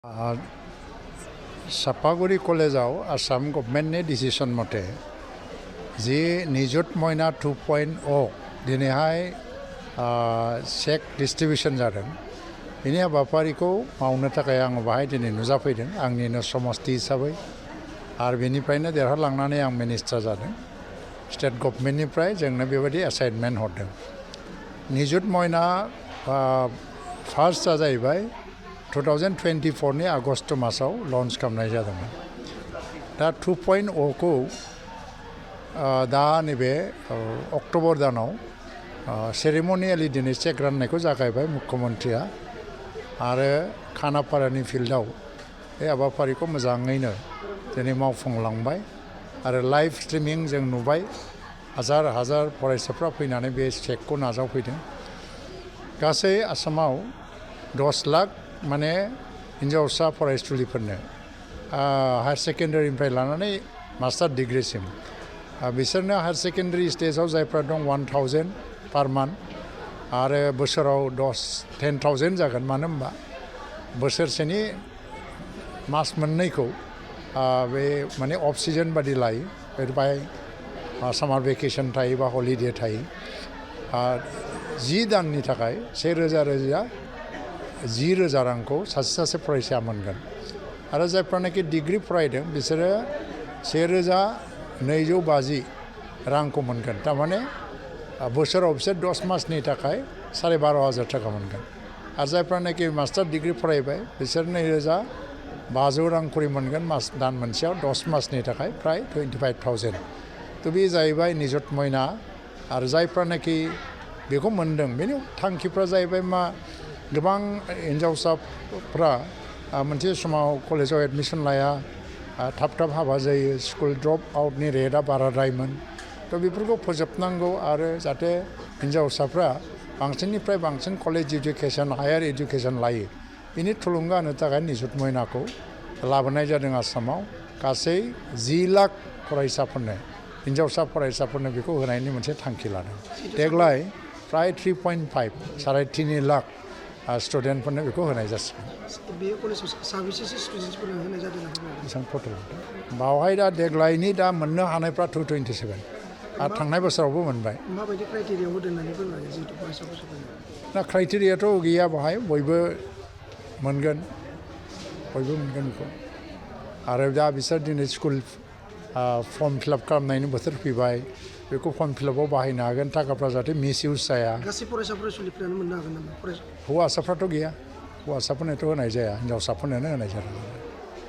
सापागुरि कलेजाव आसाम गभर्नमेन्टनि डिसिसन मथे जि निजुत मयना 2.0 दिनैहाय चेक डिस्ट्रिबिउसन जादों बेनि हाबाफारिखौ मावनो थाखाय आं बाहाय दिनै नुजाफैदों आंनिनो समस्ति हिसाबै आरो बेनिफ्रायनो देरहालांनानै आं मिनिस्टार जादों स्टेट गभर्नमेन्टनिफ्राय जोंनो बेबायदि एसाइनमेन्ट हरदों निजुत मयना फार्स्टआ जाहैबाय 2024 नि आगस्ट मासाव लन्च खालामनाय जादोंमोन दा 2.0 खौ दा नैबे अक्ट'बर दानाव सेरेमनियेलि दिनै चेक राननायखौ जागायबाय मुख्यमन्त्रिया आरो खानापारानि फिल्डआव बे हाबाफारिखौ मोजाङैनो दिनै मावफुंलांबाय आरो लाइभ स्ट्रिमिं जों नुबाय हाजार हाजार फरायसाफ्रा फैनानै बे चेकखौ नाजावफैदों गासै आसामाव 10 लाख माने हिन्जावसा फरायसुलिफोरनो हायार सेकेन्डारिनिफ्राय लानानै मास्टार डिग्रिसिम बिसोरनो हायार सेकेन्डारि स्टेजाव जायफ्रा दं 1000 पार मान्थ आरो बोसोराव 10,000 जागोन मानो होनबा बोसोरसेनि मास मोननैखौ बे माने अफ सिजन बादि लायो बेवहाय सामार भेकेसन थायो बा हलिडे थायो 10 दाननि थाखाय 10,000 रांखौ सासे फरायसाया मोनगोन आरो जायफ्रानाखि डिग्री फरायदों बिसोरो 1,250 रांखौ मोनगोन थारमाने बोसोराव बिसोर 10 मासनि थाखाय 12,500 थाखा मोनगोन आरो जायफ्रानाखि मास्टार डिग्री फरायबाय बिसोर 2,500 रां खरि मोनगोन मास दान मोनसेयाव 10 मासनि थाखाय प्राय 25,000 तो बे जाहैबाय निजुत मयना आरो जायफ्रानाखि बेखौ मोनदों बेनि थांखिफ्रा जाहैबाय मा गोबां हिन्जावसाफ्रा मोनसे समाव कलेजाव एडमिसन लाया थाब हाबा जायो स्कुल ड्रप आउटनि रेटआ बाराद्रायमोन तो बेफोरखौ फोजोबनांगौ आरो जाहाथे हिन्जावसाफ्रा बांसिननिफ्राय बांसिन कलेज इडुकेसन हायार इडुकेसन लायो बेनि थुलुंगा होनो थाखाय निजुत मयनाखौ लाबोनाय जादों आसामाव गासै 10 लाख फरायसाफोरनो हिन्जावसा फरायसाफोरनो बेखौ होनायनि मोनसे थांखि लादों देग्लाय प्राय 3.5 3.5 लाख स्टुडेन्टफोरनो बेखौ होनाय जासिगोन बावहाय दा देग्लायनि दा मोननो हानायफ्रा 227 आरो थांनाय बोसोरावबो मोनबाय दा क्राइटेरियाथ' गैया बाहाय बयबो मोनगोन बेखौ आरो दा बिसोर दिनै स्कुल फर्म फिलआप खालामनायनि बोथोर फैबाय बेखौ फर्म फिलआपआव बाहायनो हागोन थाखाफ्रा जाहाथे मिसइउज जाया गासै फरायसालिफोरानो मोननो हागोन नामा हौवासाफ्राथ' गैया हौवासाफोरनोथ' होनाय जाया हिन्जावसाफोरनोनो होनाय जादों